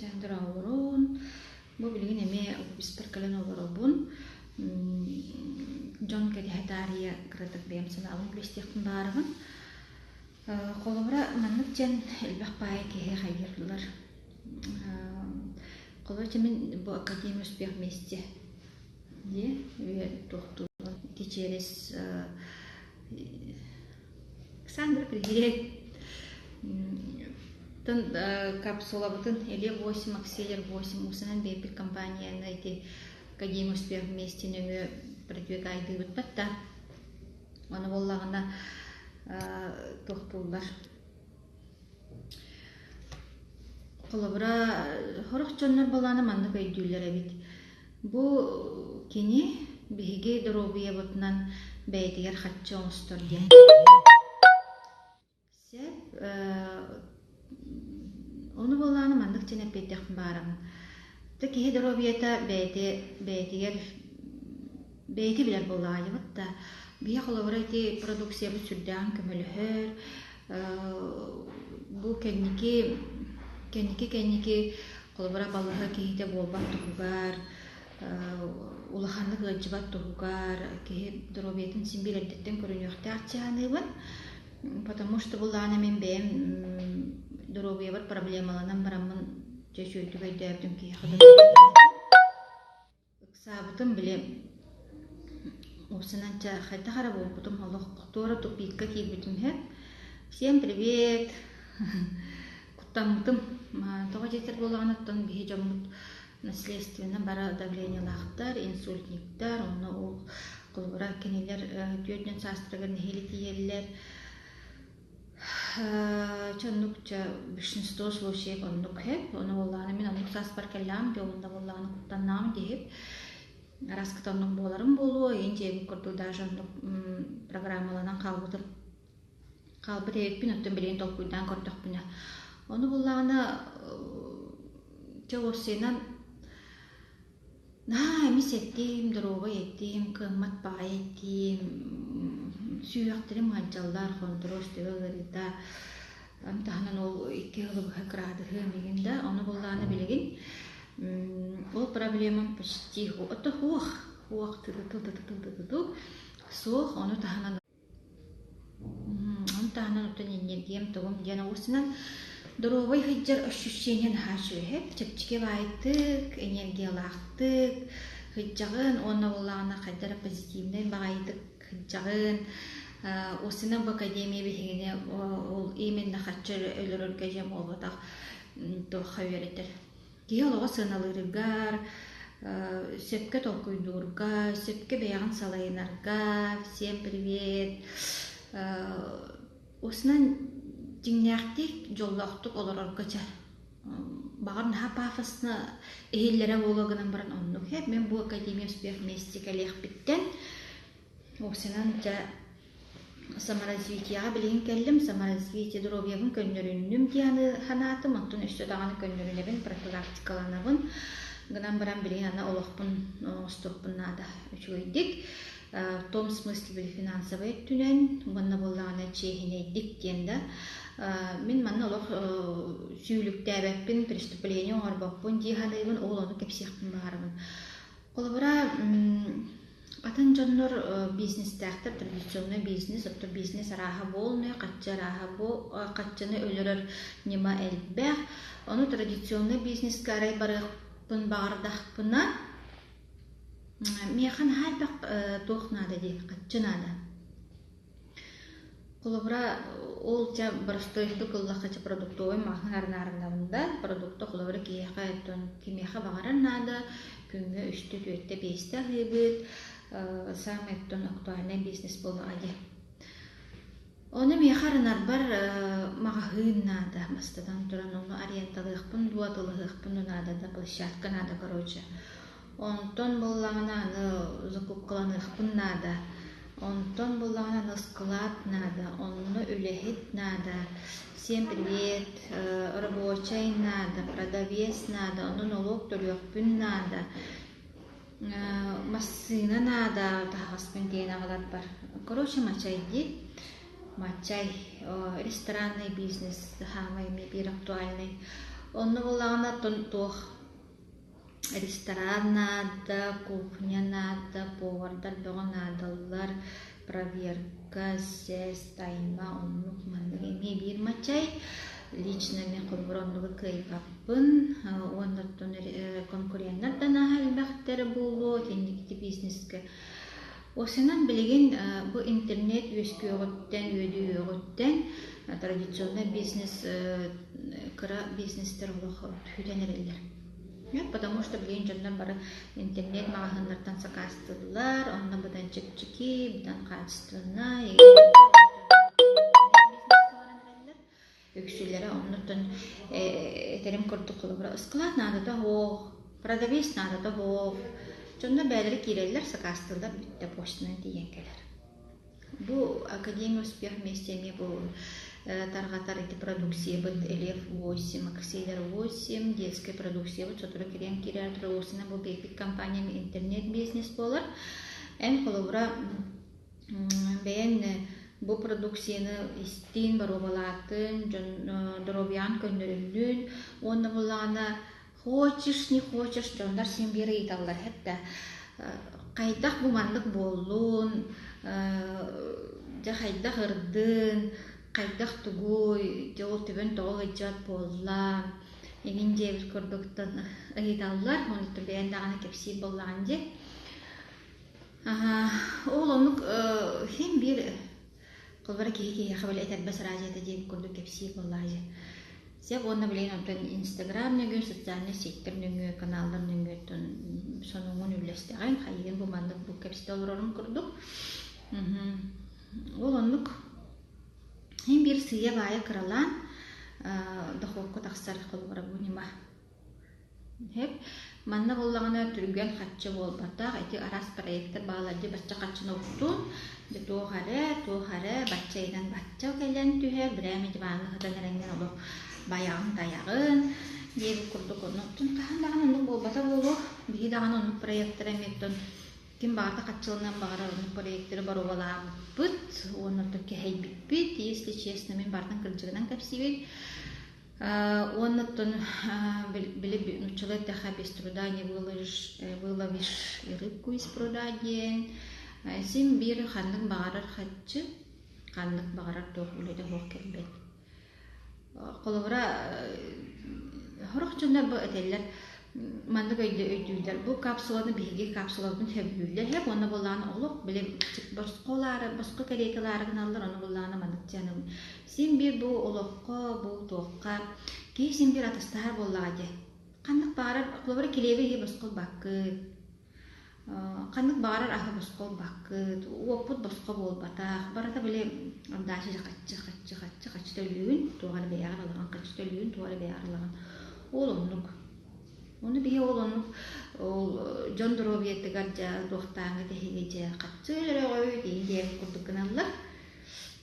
Чээн дорооболорун. Бу билигин эмиэ офиспар кэлэн олоробун. Дьон кэтэһэ таарыйа кыратык бэйэм санаабын билистиэхпин баҕарабын. Холобура, маннык диэн элбэх баайы киһи хайыыллар. Холобура, мин бу Академия успех вместе дии үйэ туохтуурун ити через Александр, привет! Тын капсулабытын Эле 8, Акселер 8 усунан биэрбит компанияны ити Академия успех вместе нөҥүө продвигайдыыбыт да. Ону буоллаҕына туохтууллар. Холобура, сорох дьоннор буоллаҕына маннык өйдүүллэр эбит. Бу кини биһиги доруобуйабытынан бэйэтигэр харчы оҥостор диэн. Сөп. Ону буоллаҕына маннык диэн эппиэтиэхпин баҕарабын. Ты киһи доруобуйата бэйэтэ бэйэтигэр бэйэтэ билэр буоллаҕа да. Биһи холобура ити продукциябыт сүрдээҕин көмөлөһөр. Бу кэнники кэнники кэнники холобура балыыһа киһитэ буолбат туһугар улаханнык ыалдьыбат туһугар киһи доруобуйатын син биир эрдэттэн көрүнүөхтээх дии саныыбын. Потому что былаана мин бэйэм доруобуйабар проблемаланан бараммын дьэ үчүгэйдик өйдөөбүтүм киһиэхэ Ыксаабытым били уопсайынан чэ хайдах эрэ буолбутум олох туора тупикка киирбитим үһү. Всем привет! Куттаммытым. Тоҕо диэтэр буоллаҕына оттон биһи дьоммут наследственно бары давлениелаахтар, инсультниктар, онно ол холобура кинилэр 40 саастарыгар нэһиилэ тиийэллэр. Чэ оннук чэ большинство случаев оннук һэп. Ону буоллаҕына мин оннук сааспар кэллэҕим дии уонна буоллаҕына куттаннаҕым диэһип. Араскыта оннук буоларым буолуо, иин дьиэбит курдук даже оннук программаланан хаалбытым. Хаалбыт эбиппин оттон билигин толкуйдаан көрдөхпүнэ. Ону буоллаҕына чэ уопсайынан Наһаа эмис эттиим, доруобай эттиим, кыаммат баҕайы эттиим, сүһүөхтэрим ыалдьаллар, хонтуруос төбө ыарыыта, ону таһынан ол икки сылы быһа кыраадыһыам игин да, ону буоллаҕына билигин ол проблемам почти это суох, суох ту-ту-ту-ту-ту-ту суох, ону таһынан Ону таһынан оттон энергиям тугум диэн оҕусунан доруобай сылдьар ощущение наһаа үчүгэй. Чэпчэки баайдык, энергиялаахтык сылдьаҕын уонна буоллаҕына хайдах эрэ позитивнай баҕайытык сылдьаҕын. Уопсайынан бу академия биһигини ол именно харчы өлөрөргө диэн буолбатах туохха үөрэтэр. Киһи олоҕу сыаналыырыгар, сөпкө толкуйдуурга, сөпкө бэйэҕин салайынарга всем привет Уопсайынан дьиҥнээхтик, дьоллоохтук олорорго чэ баҕар наһаа пафосно иһиллэрэ буолуо гынан баран оннук һэ мин бу академия успех вместе кэлиэхпиттэн Уопсайынан дьэ саморазвитиеҕа билигин кэллим, саморазвитие доруобуйабын көннөрүннүм диэн санаатым, онтон өссө даҕаны көннөрүнэбин, профилактикаланабын. Гынан баран билигин аны олохпун оҥостуохпун наада үчүгэйдик. В том смысле били финансовай өттүнэн уонна буоллаҕына чиэһинэйдик диэн да. Мин манна олох сүүлүктээбэппин, преступление оҥорбоппун дии саныыбын, ол ону кэпсиэхпин баҕарабын. Холобура, атын дьоннор бизнестээхтэр, традиционный бизнес, оттон бизнес арааһа буолнай, хаччы арааһа хаччыны өлөрөр ньыма элбэх. Ону традиционный бизнескэ арай барыахпын баҕардахпына, миэхэ наһаа элбэх туох наада дии, хаччы наада. Холобура, ол дьэ боростуойдук ыллахха дьэ продуктовай маҕаһыын арынаарынабын да, продукта холобура киһиэхэ оттон кимиэхэ баҕарар наада, күҥҥэ үстэ, түөртэ, биэстэ аһыыбыт, саамай оттон актуальнай бизнес буоллаҕа дии. Ону миэхэ арынарбар маҕаһыын наада, бастатан туран ону арендалыахпын дуо, атыылаһыахпын дуу наада да, площадка наада короче. Онтон буоллаҕына аны закупкаланыахпын наада, онтон буоллаҕына аны ыскылаат наада, онно үлэһит наада, всем привет, рабочай наада, продавец наада, онно нолуок төлүөхпүн наада, массыына наада таһаҕаспын тиэйэн аҕаларбар. Короче, мачай дии. Мачай, ресторанный бизнес саамай эмиэ биир актуальный. Онно буоллаҕына туох ресторан наада, кухня наада, повардар бөҕө наадаллар, проверка, сэс, тайма, оннук маннык эмиэ биир мачай. Лично мин холобур оннугу кыайбаппын уонна оттон конкуреннар да наһаа элбэхтэр буолуо итинник бизнескэ. Осынан билигин бу интернет үөскүөҕүттэн, үөдүйүөҕүттэн традиционнай бизнес кыра бизнестэр олох сүтэн эрэллэр. Потому что билигин дьоннор бары интернет маҕаһыыннартан сакаастыыллар, онно быдан чэпчэки, быдан качественнай Үксүлэрэ оннуттан этэрим курдук холобура ыскылаат наадата суох, продавец наадата суох. Дьоннор бэйэлэрэ киирэллэр, сакаастыыллар, бүттэ почтанан тиийэн кэлэр. Бу Академия успех вместе эмиэ бу тарҕатар ити продукциябыт Лев 8, Акселер 8, детская продукциябыт сотору кириэн киирэр продукцияны бу биэрбит компаниям интернет-бизнес буолар. Эн холобура бэйэн бу продукцияны истиин, боруобалаатын, дьон доруобуйаҕын көннөрүннүн уонна буллаҕына хочешь, не хочешь дьоннор син биир ыйыталлар да хайдах бу маннык буоллун, дьэ хайдах ырдын, хайдах тугуй, дьэ ол төбөн тоҕо ыалдьыбат буолла, эҥин диэбит курдуктан ыйыталлар, онтон бэйэн даҕаны кэпсиир буоллаҕын дии. Ол оннук син биир холобура киһи киһиэхэ били этэрбэс араадьыйата диэбит курдук кэпсиир буоллаҕа дии. Сөп уонна билигин онтон Инстаграм нөҥүө, социальнай сетьтэр нөҥүө, каналлар нөҥүөттэн сонуҥҥун үллэстэҕиҥ, хайыгын бу маннык бу кэпсэтэ олорорум курдук. Ол оннук син биир сыыйа-баайа кыралаан дохуокка тахсар холобура бу ньыма. Сөп. Манна буоллаҕына түргэн харчы буолбатах, ити араас проектар бааллар дии бачча харчыны уктун, дьэ туох эрэ, туох эрэ бачча ыйынан бачча кэлэн түһэр, бирээмэ диваҥҥа сытан эрэҥҥин олох байаҕын-тайаҕын диэбит курдук оннуктун хаһан даҕаны оннук буолбата буолуо. Биһи даҕаны оннук проектары эмиэ ким баҕарда харчыланыан баҕарар оннук проектары боруобалаабыппыт уонна оттон кэһэйбиппит, если честно мин барытын кырдьыгынан кэпсиибин. Уонна оттон били нууччалыы эттэххэ без труда не выловишь, выловишь и рыбку из пруда диэн син биир ханнык баҕарар харчы, ханнык баҕарар туох үлэтэ суох кэлбэт. Холобура, сорох дьоннор бу этэллэр маннык өйдүүллэр бу капсуланы биһиги капсулабытын сөбүлүүллэр һэп уонна буоллаҕына олох били босхо ылаары босхо кэриэтэ ылаары гыналлар ону буоллаҕына маннык дьаным Син биир бу олоххо, бу туохха киһи син биир атастаһар буоллаҕа дии. Ханнык баҕарар, холобура килиэби иһи босхо ылбаккыт, ханнык баҕарар аһы босхо ылбаккыт, уоппут босхо буолбатах, барыта били отдача хаччы, хаччы, хаччы, хаччы төлүүгүн, туох эрэ бэйэҕэр ылаҕын, хаччы төлүүгүн, туох эрэ бэйэҕэр ылаҕын. Ол оннук. Ону биһи ол оннук ол дьон доруобуйатыгар дьэ туохтааҥҥы тэһиги дьэ хаччы өлөрөҕүт иһин диэбит курдук гыналлар.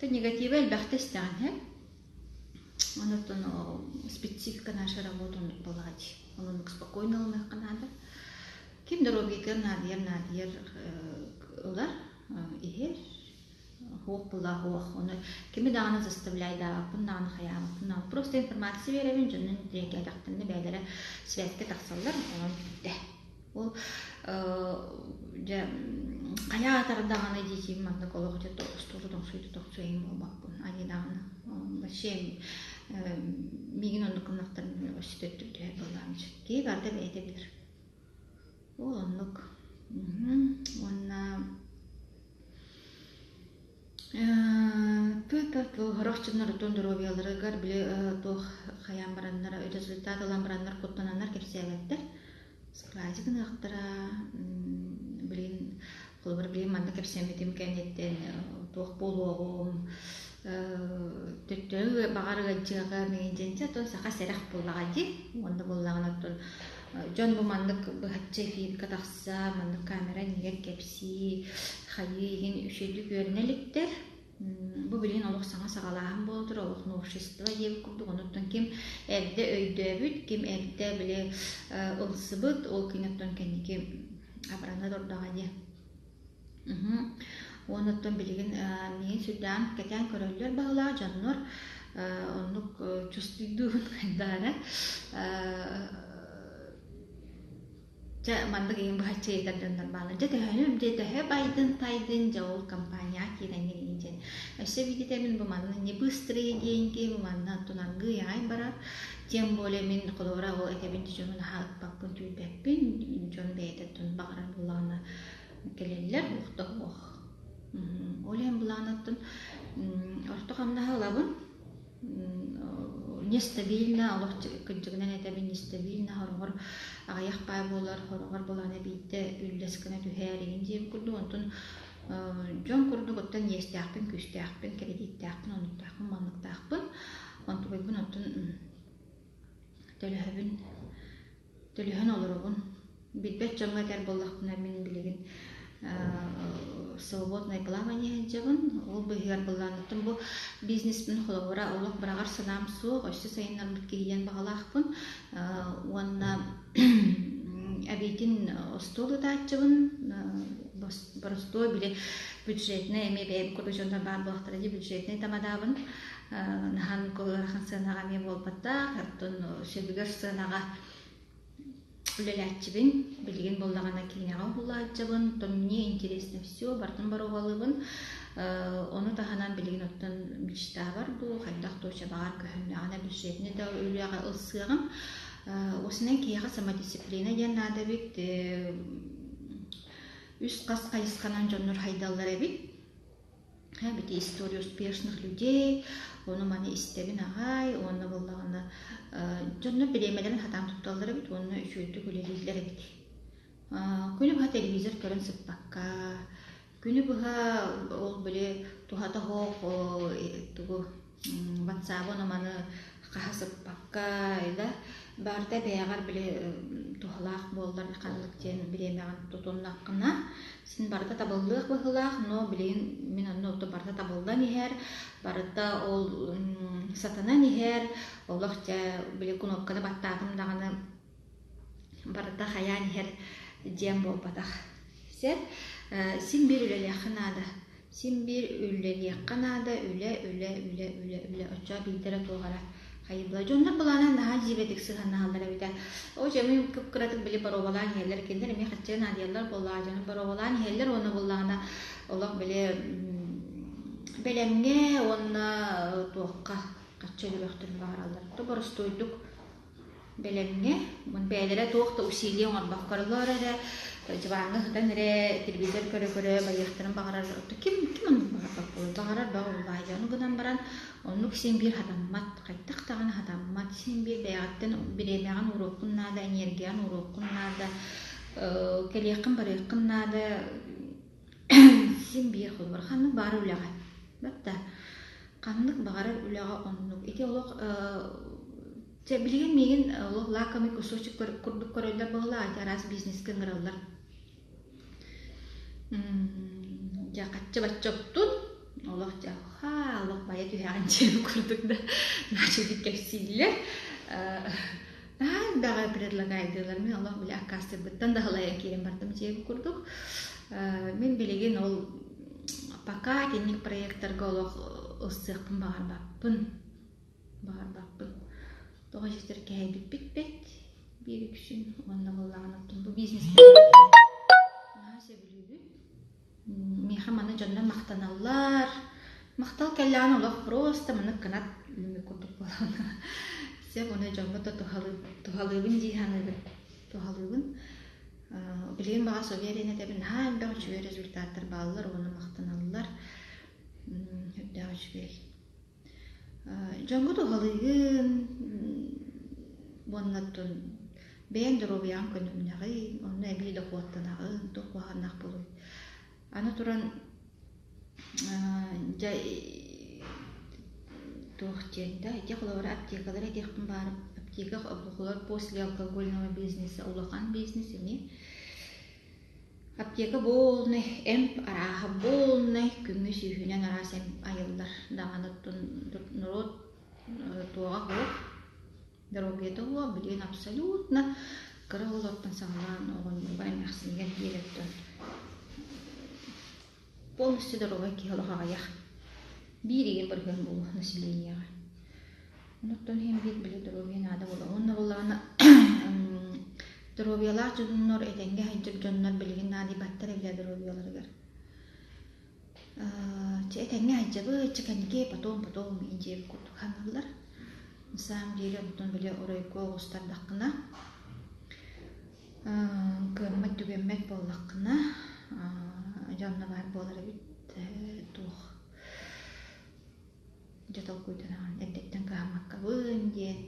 Это негатива элбэхтэ истэҕин һэ. Онон специфика нашей работы оннук буоллаҕа дии. Оннук спокойно ылыныахха наада. Ким доруобуйатыгар наадыйар наадыйар ылар, иһэр. Суох буоллаҕа суох. Ону кими даҕаны заставляйдаабаппын даҕаны хайаабаппын даҕаны. Просто информация биэрэбин, дьонун интириэһиргээтэхтэринэ бэйэлэрэ связька тахсаллар, онон бүттэ. Ол дьэ хайаатар даҕаны дии маннык олох дьэ остуолу тоҥсуйда тоҥсуйан буолбаппын айыы даҕаны вообще миигин оннук гыннахтарына өссө төттөрү түһэр буоллаҕым киһи барыта бэйэтэ билэр ол оннук уонна Сорох дьоннор оттон доруобуйаларыгар били туох хайаан бараннар результат ылан бараннар куттананнар кэпсээбэттэр. Справить гыныахтара билигин холобур билигин манна кэпсэммитим кэнниттэн туох буолуоҕум төттөрү баҕар ыалдьыаҕым миигин диэн дьэ оттон саха сэрэх буоллаҕа дии уонна буоллаҕына оттон дьон бу маннык быһаччы эфиргэ тахса маннык камера иннигэр кэпсии хайыы игин үчүгэйдик үөрэнэ иликтэр Бу билигин олох саҥа саҕалааһын буола турар, олох новшество диэбит курдук, онуттан ким эрдэ өйдөөбүт, ким эрдэ били ылсыбыт, ол киниттэн кэнники абырана турдаҕа дии. Уонуттан билигин миигин сүрдээн кэтээн көрөллөр баһылаах дьоннор. Оннук чувствуйдуубун хайдах эрэ. Дьэ, маннык игин быһаччы ыйытар дьоннор бааллар. Дьэ, төһөнү, дьэ, төһө байдын-тайдын, дьэ, ол компанияҕа киирэҥҥин иһин диэн. Өссө биирдэ мин бу манна не быстрые деньги, бу манна оттон аргыый аҕай барар. Тем более мин холобура ол этэбин дьону наһаа ыкпаппын, түүрбэппин. Дьон бэйэтэ оттон баҕарар буоллаҕына кэлэллэр, уох. Ол иһин былаан оттон орто хамнаһы ылабын. Нестабильно, олох кырдьыгынан этэбин, нестабильно, хороҕор аҕыйах паай буолар, хороҕор былаана биирдэ үллэс гына түһээр игин диэбит курдук. Онтон дьон курдук оттон иэстээхпин, күүстээхпин, кредиттээхпин, оннуктаахпын, манныктаахпын. Онтубайбын оттон төлөһөбүн Төлөһөн олоробун. Билбэт дьоҥҥо этэр буоллахпына, мин билигин свободное плавание сылдьабын. Ол быыһыгар былааннаттан бу бизнеспин холобура олох быраҕар санаам суох, өссө сайыннарбыт киһи диэн баҕалаахпын. Уонна эбиитин остуол ытааччыбын, боростуой били бюджетнай эмиэ бэйэм курдук дьоннор баар буоллахтара дии бюджетнай тамадаабын. Наһаа ыарахан сыанаҕа эмиэ буолбатах, оттон сөбүгэр сыанаҕа үлэлээччибин. Билигин буоллаҕына киинэҕэ уһулааччыбын, оттон мне интересно все, барытын боруобалыыбын. Ону таһынан билигин оттон мечтабар дуу, хайдах дуу чабаҕар көһүннэҕинэ бюджетнай да үлэҕэ ылсыаҕым. Осунан киһиэхэ самодисциплина диэн наада эбит. Үс хас хайысханан дьоннор хайдаллар эбит. Бити история успешных людей, ону маны истэбин аҕай, уонна буоллаҕына дьоннор бириэмэлэрин хатаан тутталлар эбит уонна үчүгэйдик үлэлииллэр эбит. Күнү быһа телевизор көрөн сыппакка, күнү быһа ол били туһата суох тугу ватсабы ону маны хаһа сыппакка да барыта бэйэҕэр били туһалаах буоллар ханнык диэн бириэмэҕин тутуннаххына син барыта табыллыах быһыылаах, но билигин мин онно ото барыта табыллан иһэр, барыта ол сатанан иһэр, олох дьэ били кнопканы баттаатым даҕаны барыта хайаан иһэр диэн буолбатах. Сөп. Син биир үлэлиэххэ наада. Син биир үлэлиэххэ наада, үлэ, үлэ, үлэ, үлэ, үлэ. Оччоҕо биирдэрэ туох эрэ хайыылла. Дьоннор былаана наһаа дьиибэтик сыһыаннаһаллар эбитэ. Оо, дьэ, мин кып-кыратык били боруобалаан иһэллэр. Кинилэр эмиэ хаччыга наадыйаллар буоллаҕа. Дьону боруобалаан иһэллэр уонна буоллаҕына олох били бэлэмҥэ уонна туохха хаччы өлөрүөхтэрин баҕараллар. То боростуойдук Бэлэмҥэ бэйэлэрэ туох да усилие оҥорбокколор эрэ, дьыбааҥҥа сытан эрэ телевизор көрө-көрө байыахтарын баҕарар ким ким оннук баҕарбат буолуо, баҕарар баҕа улаайда. Ону гынан баран оннук син биир хатаммат, хайдах даҕаны хатаммат, син биир бэйэҕиттэн бириэмэҕин ууруоххун наада, энергияҕын ууруоххун наада, кэлиэххин барыаххын наада, син биир холобур ханнык баҕарар үлэҕэ. Батта ханнык баҕарар үлэҕэ оннук. Ити олох Чэ, билигин миигин олох лакомый кусочек курдук көрөллөр быһыылаах, ити араас бизнескэ ыҥыраллар. Дьэ, хаччы-бачча оттун, олох дьэ, ха, олох байа түһэҕин диэн курдук да началик кэпсииллэр. Наһаа элбэҕи предлагайдыылар. Мин олох били аккаастыырбыттан да халайан киирэн бардым дьиэбит курдук. Мин билигин ол пока итинник проектарга олох ылсыахпын баҕарбаппын. Баҕарбаппын. Тоҕо дьиэтэр кэһэйбиппит бэрт биир үксүн уонна буоллаҕына оттон бу бизнеспин наһаа сөбүлүүбүн. Миэхэ маны дьоннор махтаналлар. Махтал кэллэҕинэ олох просто маны кынат үүммүт курдук буолаҕын. Сөп уонна дьоҥҥо да туһалыыбын дии саныыбын. Туһалыыбын. Билигин баҕас уверен этэбин наһаа элбэх үчүгэй результаттар бааллар уонна махтаналлар. Үрдээх үчүгэй. Дьоҥҥо туһалыыгын уонна оттон бэйэҥ доруобуйаҕын көннөрүнэҕин, онно эбии дохуоттанаҕын, туох куһаҕаннаах буолуой. Аны туран дьэ туох диэн да ити холобура аптекалар этиэхпин баар аптека холобур после алкогольного бизнеса улахан бизнес эмиэ Аптека буолнай, эмп арааһа буолнай, күҥҥэ сүүһүнэн араас эмп айыллар даҕаны оттон норуот туоҕа суох, доруобуйата суох, билигин абсолютно кыра оҕолортон саҕалаан оҕонньорго эмээхсинигэр диэри оттон полностью доруобай киһи олох аҕыйах. Биир игин бырыһыан буолуо населениеҕа. Онуттан иһин биир били доруобуйа наада буолар. Уонна буоллаҕына доруобуйалаах дьоннор, этэҥҥэ сылдьар дьоннор билигин наадыйбаттар эбит доруобуйаларыгар. Чэ этэҥҥэ сылдьабыт, чэ кэнники потом потом диэбит курдук саныыллар. На самом деле онтон били оройго оҕустардаххына, кыаммат түгэммэт буоллаххына, дьэ онно баар буолар эбит туох дьэ толкуйданаҕын эрдэттэн кыһаммаккабын диэн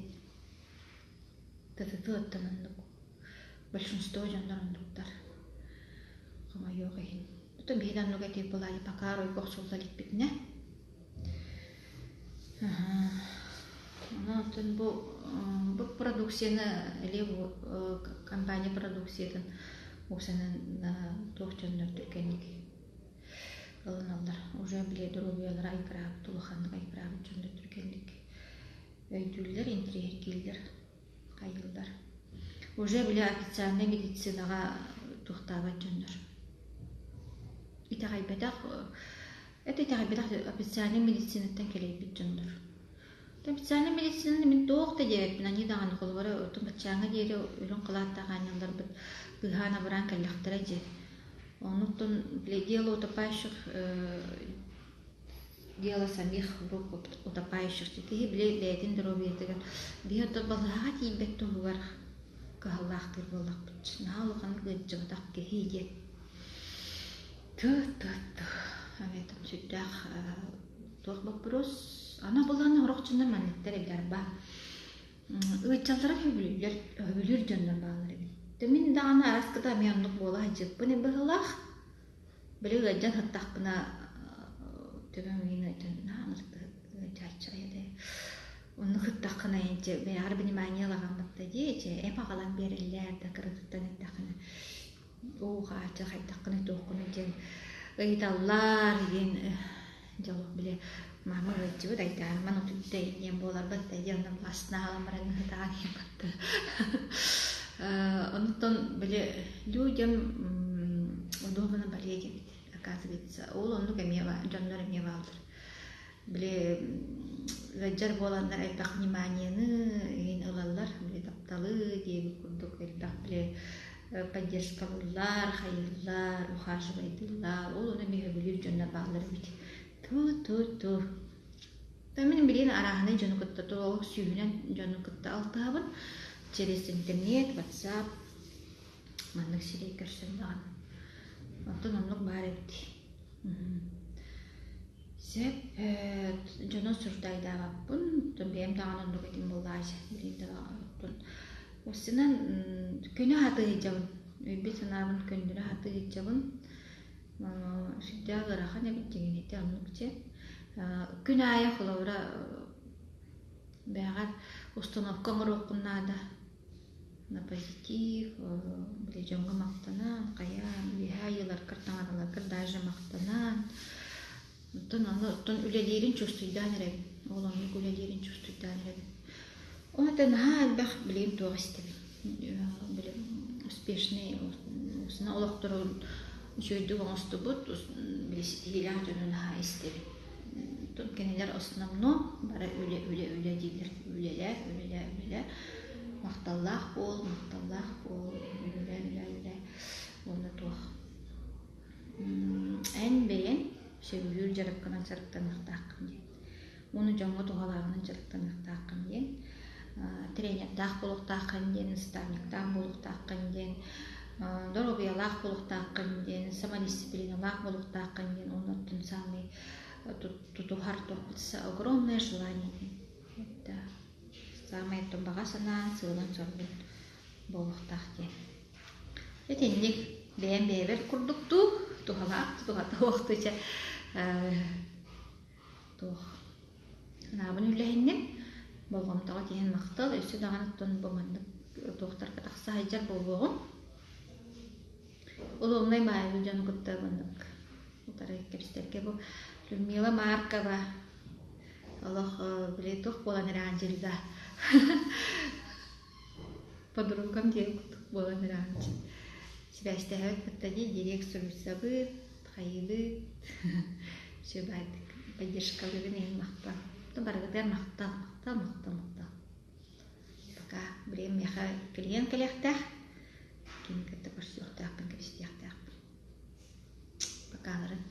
ТТТ оттон оннук большинство дьоннор оннуктар хомойуох иһин оттон биһиги да оннук этиэх буолаайы пока оройго охсулла иликпитинэ Онон оттон бу бу продукцияны или компания продукциятын уопсайынан туох дьоннор түргэнник ылыналлар. Уже били доруобуйалара айгыраабыт, улаханнык айгыраабыт дьоннор түргэнник өйдүүллэр, интэриэһиргииллэр, хайыыллар. Уже били официальнай медицинаҕа туохтаабат дьоннор. Итэҕэйбэтэх Это итэҕэйбэтэх официальнай медицинаттан кэлэйбит дьоннор. Официальнай медицинаны мин туох да диэбэппин, аньыы даҕаны холобура оттон баччааҥҥа диэри үрүҥ халааттаах аанньалларбыт быыһаан-абыраан кэллэхтэрэ дии. Онуттан дело утопающих дело самих рук утопающих киһи били бэйэтин доруобуйатыгар биһи оттон балыыһаҕа тиийбэт туһугар кыһаллаахтыыр буоллахпыт. Наһаа улаханнык ыалдьыбатах киһи диэн. Тыы-тыы-тыы, эбэтин сүрдээх туох боппуруос. Аны булан сорох дьоннор манныктар эбит арба. Ыыччаллара сөбүлүүллэр, сөбүлүүр дьоннор бааллар эбит. Дьэ мин даҕаны араскыта эмиэ оннук буола сылдьыппын быһыылаах. Били ыалдьан сыттахпына төбөм иһин ыалдьан наһаа ыалдьааччы айа Оннук сыттаххына дьэ бэйэҕэр внимание ылаҕын батта дии, дьэ эп аҕалан биэрэллэр да кыратыттан эттэххинэ Уу хааччах хайдаххыный туоххунуй диэн ыйыталлар диэн дьолох били мама ыалдьыбыт айдаарыман утуйда диэн буоларбат да диэн онно властнаалан баран ыһытаан иһэн батта онтон били людям удобно болеть эбит оказывается ол оннук эмиэ дьоннор эмиэ бааллар били ыалдьар буоланнар элбэх вниманиены иһин ылаллар били тапталы диэбит курдук элбэх били поддержкалыыллар, хайыыллар, ухаживайдыыллар, ол ону эмиэ сөбүлүүр дьоннор бааллар эбит. Ту-ту-ту. Мин билигин арааһынай дьону кытта толук сүүһүнэн дьону кытта алтыһабын. Через интернет, WhatsApp маннык сирэй көрсөн даҕаны. Оттон оннук баар эбит. Сөп, дьону сурдайдаабаппын, оттон бэйэм даҕаны оннук этим буоллаачы, билигин даҕаны Устунан көнө сатыы сылдьабын, өйбүн-санаабын көннөрө сатыы сылдьабын. Сүрдээх ыарахан эбит дьиҥинэтэ оннук чэ. Күн аайы холобура бэйэҕэр установка оҥоруоххун наада. На позитив, били дьоҥҥо махтанан, хайаан, үөһээ айыыларгар, таҥараларгар даже махтанан. Оттон ону оттон үлэлиирин чувствуйдаан эрэбин. Ол оннук үлэлиирин чувствуйдаан эрэбин. Ол это наһаа элбэх билигин туох истэбин. Били успешный олохторун үчүгэйдик оҥостубут, били ситиһиилээх дьону наһаа истэбин. Кинилэр основном бары үлэ, үлэ, үлэ дииллэр. Үлэлээ, үлэлээ, үлэлээ. Махталлаах буол, махталлаах буол, үлэлээ, үлэлээ, үлэлээ. Уонна туох Эн бэйэҥ сөбүлүүр дьарыккынан дьарыктаныахтааххын диэн. Уонна дьоҥҥо туһалааҕынан дьарыктаныахтааххын диэн. Тренердээх буолуохтааххын диэн, наставниктаах буолуохтааххын диэн, доруобуйалаах буолуохтааххын диэн, самодисциплиналаах буолуохтааххын диэн уонна оттон саамай тутуһар туохпут огромное желание диэн. Это саамай оттон баҕа санаан, сыалан-соругун буолуохтаах диэн. Итинник бэйэм бэйэбэр курдук дуу, туһалаах туһата суох дуу чэ туох санаабын үллэһинним. Болҕомтоҕо тиийэн махтал, өссө даҕаны оттон бу маннык туохтарга тахса сылдьар буолуоҕум. Улуумнай баайбыт дьону кытта маннык утары кэпсэтэргэ бу Людмила Маркова олох били туох буолан эрэҕин Дьильда Подругам диэн курдук буолан ыраанчы. Сибээстэһэбит кытта дии, директ суруйсабыт, хайыыбыт. Все баайдык поддержкалыырын иһин махтал. Барыгытыгар махтал, махтал, махтал, махтал. Пока билигин миэхэ клиент кэлиэхтээх. Кини кытта көрсүөхтээхпин, кэпсэтиэхтээхпин. Покаларын.